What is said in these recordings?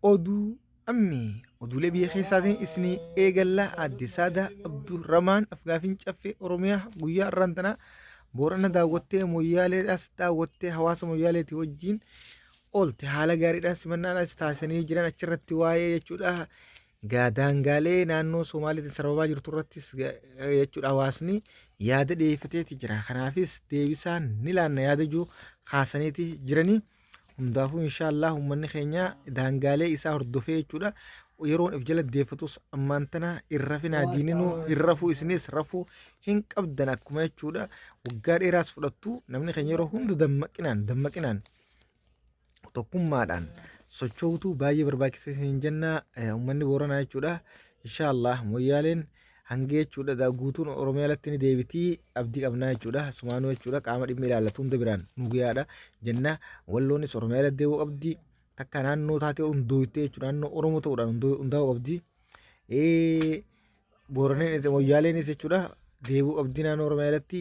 Oduu ammee oduulee biyya keessaatiin isinii eegalla. Aadde Saadaa Abdurramaan afgaafiin Caffee Oromiyaa guyyaa har'aan tanaa Boorana daawwattee, Moyyaaleedhaas daawwattee, hawaasa Moyyaaleetii wajjin oolte. Haala gaariidhaan simannaadhaas taasisanii jiran. Achirratti waa'ee jechuudha gaa daangaalee naannoo Somaaliitiin sarbamaa jirtu irrattis jechuudha hawaasni yaada dhiyeeffateeti jira. Kanaafis deebisaan ni laanna yaada jiru kaasaniiti jiranii. Hundaafuu inshaallah uummanni keenya daangaalee isaa hordofee jechuudha yeroon if jala deeffatus ammaan tana hin rafinaa. Diininuu hin rafuu, isinis rafuu hin qabdan. Akkuma jechuudha waggaa dheeraas fudhattu, namni keenya yeroo hunda dammaqinaan dammaqinaan tokkummaadhaan socho'utu baay'ee barbaachisa isin jenna. Uummanni Booranaa jechuudha inshaallah Moyyaaleen hangi jechuudha guutuun Oromiyaa alatti ni deebitii abdii qabnaa jechuudha. Sumaanuu jechuudha qaama dhimmi ilaallatu hunda biraan nu gayaadha jenna. Walloonis Oromiyaa alatti deebi'uu qabdi. Takka naannoo taatee hundooytee jechuudha, naannoo Oromoo ta'uudhaan hundaa'uu qabdi. Booraneenis Moyyaaleenis jechuudha deebi'uu qabdi naannoo Oromiyaa alatti.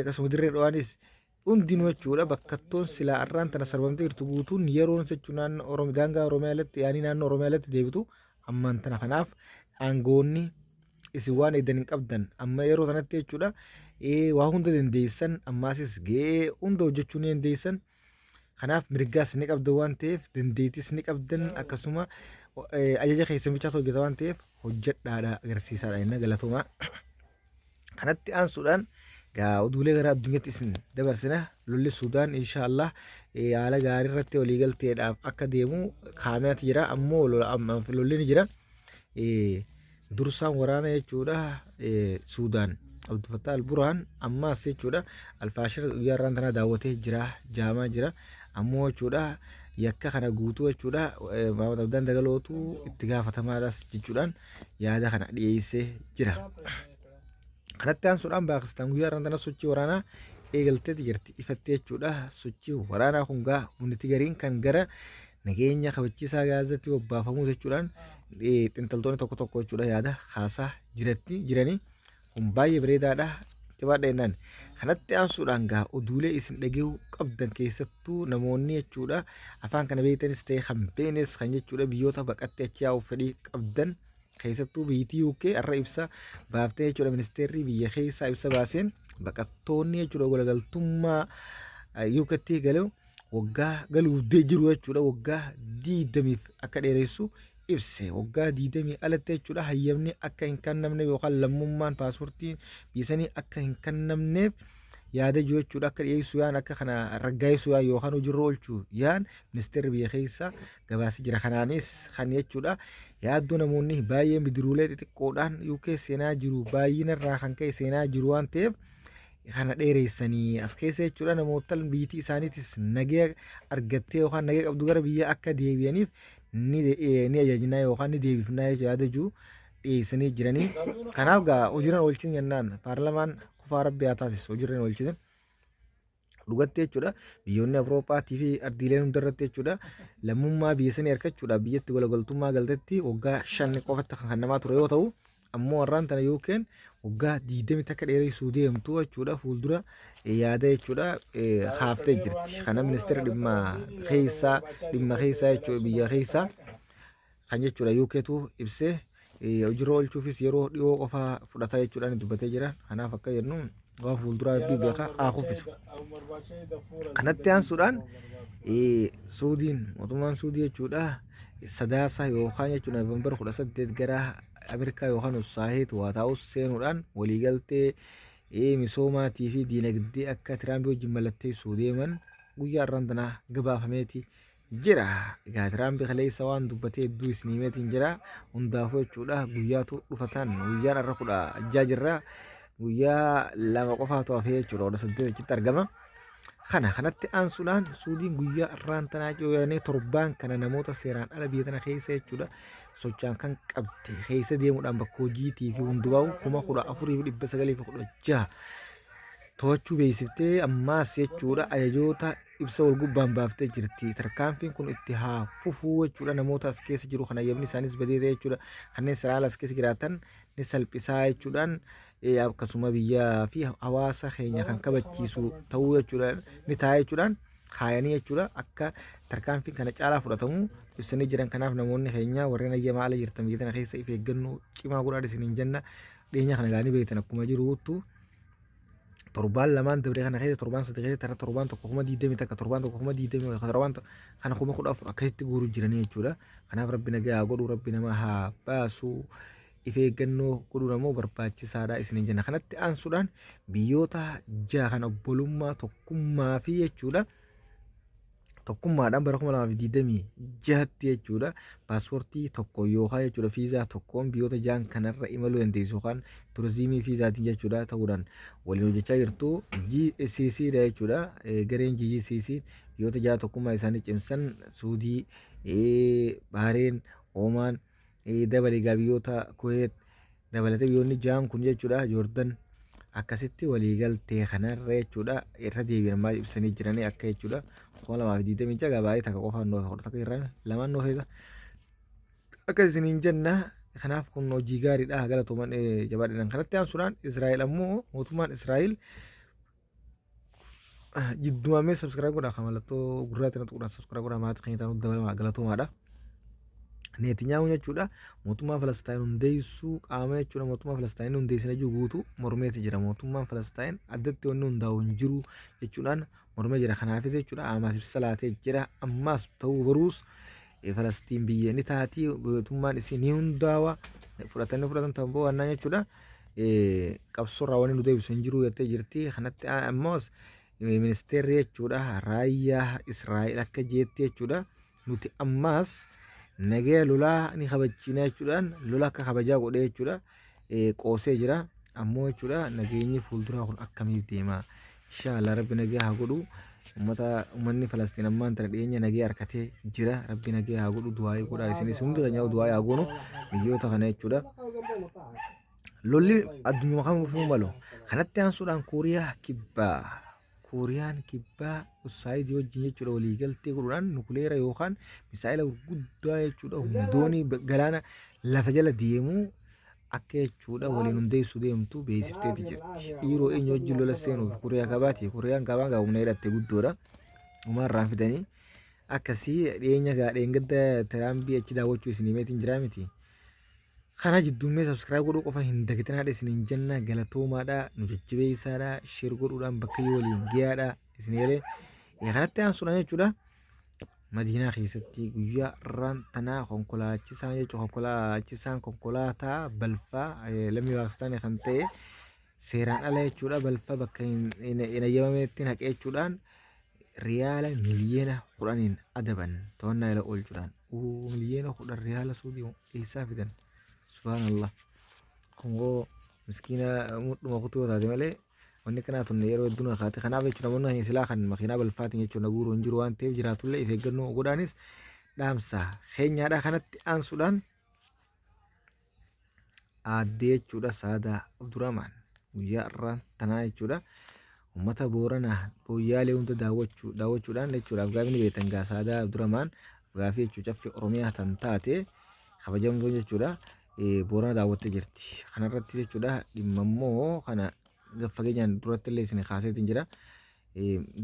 Akkasuma Dirree Dhawaanis hundinuu jechuudha, bakkattoon silaa arraan tana sarbamtee jirtu guutuun yeroon jechuun naannoo Oromiyaa daangaa Oromiyaa alatti yaanii naannoo Oromiyaa alatti deebitu ammaan tana. Kanaaf aangoonni isin waan eedan hin qabdan amma yeroo tanatti jechuudha. Waa hunda dandeessan, ammaasis ga'ee hunda hojjechuu ni dandeessan. Kanaaf mirgaas ni qabdan waan ta'eef, dandeettis ni qabdan, akkasuma ajaja keessan bichaatu hojjeta waan ta'eef hojjedhaadha, agarsiisaadha jenna. Galatoomaa. Kanatti aansuudhaan gaa oduulee gara addunyaatti isin dabarsina. Lolli Suudaan inshaallah haala gaarii irratti waliigalteedhaaf akka deemu kaameeti jira. Ammoo lolli ni jira. Dursaan waraana jechuudha Suudaan Abdul Al-Burhaan ammaas jechuudha Alfaashir guyyaa irraan tanaa daawwatee jira, jaamaa jira. Ammoo jechuudha yakka kana guutuu jechuudha Mahamad Abdaan Dagalootu itti gaafatamaadhaas jechuudhaan yaada kana dhiyeessee jira. Kanatti aansuudhaan Paakistaan guyyaa irraan tana sochii waraanaa eegalteeti jirti ifatti jechuudha. Sochii waraanaa kun gaa humniti gariin kan gara nageenya kabachiisaa Gaazatti bobbaafamuu jechuudhaan xiinxaltoonni tokko tokko jechuudha yaada kaasaa jiratti jiranii, kun baay'ee bareedaadha. Jabaadha jennaan. Kanatti aansuudhaan gaa oduulee isin dhagahuu qabdan, keessattuu namoonni jechuudha afaan kana beektanis ta'e kan beeknes, kan jechuudha biyyoota baqattee achi yaa'uuf fedhii qabdan, keessattuu biyyattii UK har'a ibsa baaftee jechuudha. Ministeerri biyya keessaa ibsa baaseen baqattoonni jechuudha galagaltummaa UKtti galu waggaa galuuf jiru jechuudha waggaa 20f akka dheeressu ibse. Waggaa 20 alatti jechuudha hayyamni akka hin kennamne yookaan lammummaan paaspoortiin biyya sanii akka hin kennamneef yaada jiru jechuudha akka dhiyeessu yaan, akka kana raggaa'isuu yaan yookaan hojiirra oolchuu yaan ministeerri biyya keessaa gabaasee jira. Kanaanis kan jechuudha yaaddoo namoonni baay'een bidiruulee xixiqqoodhaan UK seenaa jiru baay'ina irraa kan ka'e seenaa jiru waan ta'eef kana dheereessanii as keessa jechuudha namoota biyyattii isaaniitis nagaya argattee yookaan nagaya qabdu gara biyya akka deebi'aniif ni ajajnaa yookaan ni deebifnaa yaada jiru dhiyeessanii jiranii. Kanaaf gaa hojiirra oolchin jennaan paarlamaan kufaa rabbi haa taasisu hojiirra oolchisin. Dhugatti jechuudha biyyoonni Awurooppaatii fi ardiileen hundarratti jechuudha lammummaa biyya sanii argachuudhaaf biyyatti galagaltummaa galtetti waggaa 5 qofatti kan kennamaa ture yoo ta'u, ammoo har'aan tana yookiin waggaa 20 takka dheeressuu deemtu jechuudha fuuldura yaada jechuudha kaaftee jirti. Kana ministeera dhimma keessaa jechuudha biyya keessaa kan jechuudha UKtu ibsee, hojiirra oolchuufis yeroo dhiyoo qofa fudhata jechuudhaan dubbatee jira. Kanaaf akka jennu waan fuulduraa Rabbii beekaa haa kuffisu. Kanatti aansuudhaan Suudiin, mootummaan Suudii jechuudha Sadaasa yookaan jechuudha Noovembar 18 gara Ameerikaa yookaan Ussaaheet waa taa'us seenuudhaan waliigaltee misoomaatii fi diinagdee akka Tiraampii wajjin mallatteessuu deeman guyyaa har'aan tanaa gabaafameeti jira. Egaa Tiraampi kaleessa waan dubbatee hedduu isin himeetiin jira. Hundaafuu jechuudha guyyaatu dhufatan, guyyaan har'a 16 jirra. Guyyaa 2 qofaatu hafee jechuudha, 18 achitti argama. Kana kanatti aansuudhaan Suudiin guyyaa har'aan tanaa jedhanii torbaan kana namoota seeraan ala biyya tana keessa jechuudha sochaan kan qabde keessa deemuudhaan bakka hojiitii fi hundumaa 14,916 to'achuu beeksiftee, ammaas jechuudha ajajoota ibsa wal gubbaan baaftee jirti. Tarkaanfiin kun itti haa fufuu jechuudha, namoota as keessa jiru kan hayyamni isaanis badee ta'e jechuudha kanneen seeraan ala as keessa jiraatan ni salphisaa jechuudhaan, akkasuma biyyaa fi hawaasa keenya kan kabachiisu ta'uu jechuudha ni ta'a jechuudhaan. kaayanii jechuudha akka tarkaanfiin kana caalaa fudhatamu ibsanii jiran. Kanaaf namoonni keenya warreen ayyamaa ala jirtan biyya tana keessa if eeggannoo cimaa godhaa isiniin jenna. Dhiyeenya kana gaanii beektan akkuma jiruuttu torbaan lamaan dabre kana keessa, torbaan 3 keessa, tara torbaan tokko 21,000, torbaan tokko 20,000, torbaan kana 14,000 akkasitti guuruu jiranii jechuudha. Kanaaf Rabbi nagaa haa godhu, Rabbi nama haa baasu. If eeggannoo godhuun ammoo barbaachisaadha isiniin jenna. Kanatti aansuudhaan biyyoota jaha kan obbolummaa tokkummaa fi jechuudha. Tokkummaadhaan bara 2026tti jechuudha paaspoortii tokko yookaan jechuudha fiizaa tokkoon biyyoota jahan kanarra imaluu dandeessu yookaan turizimii fiizaatiin jechuudha ta'uudhaan waliin hojjechaa jirtu GCC dha jechuudha. Gareen GCC biyyoota jaha tokkummaa isaanii cimsan Suudii, Bahareen, Oomaan, dabalee egaa biyyoota Kuweet dabalatee biyyoonni ja'an kun jechuudha Joordan akkasitti waliigaltee kanarra jechuudha irra deebiin ammaa ibsanii jiranii akka jechuudha 2026 gaa baay'ee takka qofaan nuuf 11 irraa lamaan nuuf eessa akka isiniin jenna. Kanaaf kun hojii gaariidha, galatooman jabaadhaan. Kanatti aansuudhaan Israa'el ammoo mootummaan Israa'el jidduumamee subscribe godhaa kan mallattoo gurraatti na tuquudhaan subscribe godhaa, maatii keenya ta'an dabalamaa, galatoomaadha. Neetinyaahuu jechuudha mootummaa Falasxaayin hundeessuu qaama jechuudha mootummaa Falasxaayin hundeessina jiru guutuu mormeeti jira. Mootummaan Falasxaayin addatti wanni hundaa'u hin jiru jechuudhaan mormee jira. Kanaafis jechuudha Hamaas ibsa laatee jira. Ammaas ta'uu baruus Falastiin biyya ni taati, mootummaan isii ni hundaawa, fudhatanii fudhatan ta'uu bo'annaa jechuudha. Qabsoorraa wanni nu deebisu hin jiru jettee jirti. Kanatti ammas ministeerri jechuudha raayyaa Israa'el akka jeetti jechuudha nuti ammas nagaya lolaa ni kabachiina jechuudhaan lola akka kabajaa godhee jechuudha qoosee jira. Ammoo jechuudha nageenyi fuulduraa kun akkamiif deema? Inshaallah Rabbi nagaya haa godhu. Ummata ummanni Falastiin ammaan tana dhiyeenya nagaya harkatee jira. Rabbi nagaya haa godhu, du'aa'ii godhaa, isinis hundi keenya du'aa'ii haa goonu biyyoota kana jechuudha. Lolli addunyuma kamiifuu malu. Kanatti aansuudhaan Kooriyaa Kibbaa. Kooriyaan Kibbaa Usaayidii wajjin jechuudha waliigaltee godhuudhaan nukuleera yookaan misaa'ila gurguddaa jechuudha doonii galaana lafa jala deemuu akka jechuudha waliin hundeessuu deemtu beeksifteeti jirti. Dhiiroo eenyu wajjin lola seenuuf Kooriyaa Kaabaati. Kooriyaan Kaabaan gaa humna hidhatte guddoodha. Homaa irraan fidanii akkasii dhiyeenya gaa dheengadda Tiraambii achi daawwachuu isin himeetiin jiraa miti. Kana jidduummee subscribe godhuu qofa hin dagatinaadha isiniin jenna, galatoomaadha, nu jajjabeessaadha, share godhuudhaan bakka yoo waliin gayaadha isin galee. Kanatti aansuudhaan jechuudha Madiinaa keessatti guyyaa irraan tanaa konkolaachisaan jechuudha konkolaachisaan konkolaataa balfaa lammii Paakistaanii kan ta'e seeraan ala jechuudha balfa bakka hin eeyyamamnetti naqee jechuudhaan riyaala 10,000,000n adaban to'annaa jala oolchuudhaan. 10,000,000 riyaala Suudii eessaa fidan? Subhaanallah. Kongoo miskiina mudhuma kutuu taate malee wanni kanaa tun yeroo hedduu na kaate. Kanaaf jechuudha namoonni keenya silaa kan makiinaa balfaatiin jechuudha guuruu hin jiru waan ta'eef jiraatullee if eeggannoo godhaanis dhaamsa keenyaadha. Kanatti aansuudhaan aaddee jechuudha Saadaa Abdurrahmaan guyyaa irraan tanaa jechuudha uummata Booranaa booyyaalee hunda daawwachuudhaan jechuudha afgaafii ni beektan gaa Saadaa Abdurrahmaan afgaafii jechuu Caffee Oromiyaa tan taate kabajamtuun jechuudha Boorana daawwattee jirti. Kanarratti jechuudha dhimma immoo kana fageenyaan duratti illee isin kaaseetiin jira.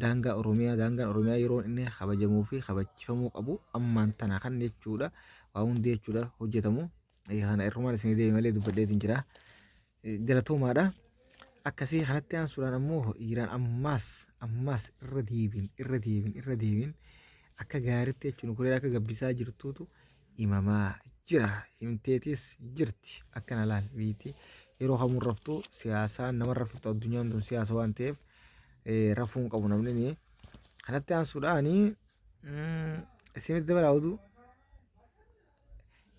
Daangaa Oromiyaa, daangaan Oromiyaa yeroo inni kabajamuu fi kabachifamuu qabu ammaan tana kan jechuudha waa hundi jechuudha hojjetamu. Kana irrumaan isin deeme malee dubbadheetiin jira. Galatoomaadha. Akkasii kanatti aansuudhaan ammoo Iiraan ammaas ammaas irra deebiin irra deebiin irra deebiin akka gaariitti jechuun kureera akka gabbisaa jirtuutu himamaa jira. Himteetis jirti. Akkana laal biitti yeroo kamuu raftu siyaasaan nama raftu, addunyaan tun siyaasa waan ta'eef rafuu hin qabu namni ni. Kanatti aansuudhaan isinitti dabalaa oduu.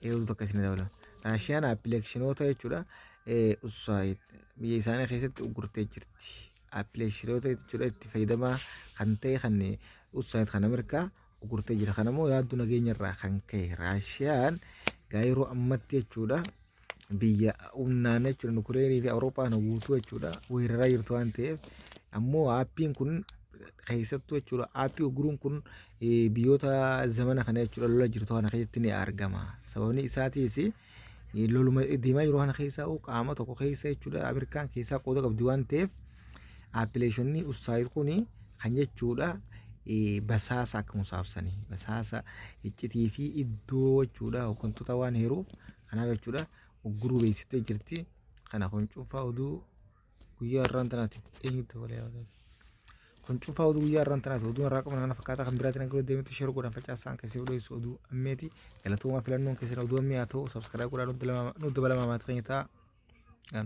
Eeguutu akka isin dabala. Raashiyaan appilikeeshinoota jechuudha USAID biyya isaanii keessatti uggurtee jirti. Appilikeeshinoota jechuudha itti fayyadamaa kan ta'e kan USAID kan Ameerikaa uggurtee jira. Kana immoo yaaddoo nageenya irraa kan ka'e Raashiyaan gaa yeroo ammatti jechuudha biyya humnaan jechuudha nukuleerii fi Awurooppaa kana guutuu jechuudha weeraraa jirtu waan ta'eef ammoo aappiin kun keessattuu jechuudha aappii uguruun kun biyyoota zamana kana jechuudha lola jirtu kana keessatti ni argama. Sababni isaatiis loluma deemaa jiru kana keessaa qaama tokko keessa jechuudha Ameerikaan keessaa qooda qabdi waan ta'eef appilikeeshonni USAID kun kan jechuudha Basaasa akka musaabsanii basaasa iccitii fi iddoo jechuudha hooggantoota waan heeruuf kanaaf jechuudha ugguruu beeksiftee jirti. Kana kun cuunfaa oduu guyyaa har'aan tanaati. Eenyutti dabalee haa Kun cuunfaa oduu guyyaa har'aan tanaati. Oduu har'aa qabna kana fakkaataa kan biraatiin akka deemutti share godhan facaasaan keessi dho'isu oduu ammeeti. Galatoomaa, filannoon keessan oduu ammee haa ta'u. Subscribe godhaa, nu dabalamaa, maatii keenya ta'a.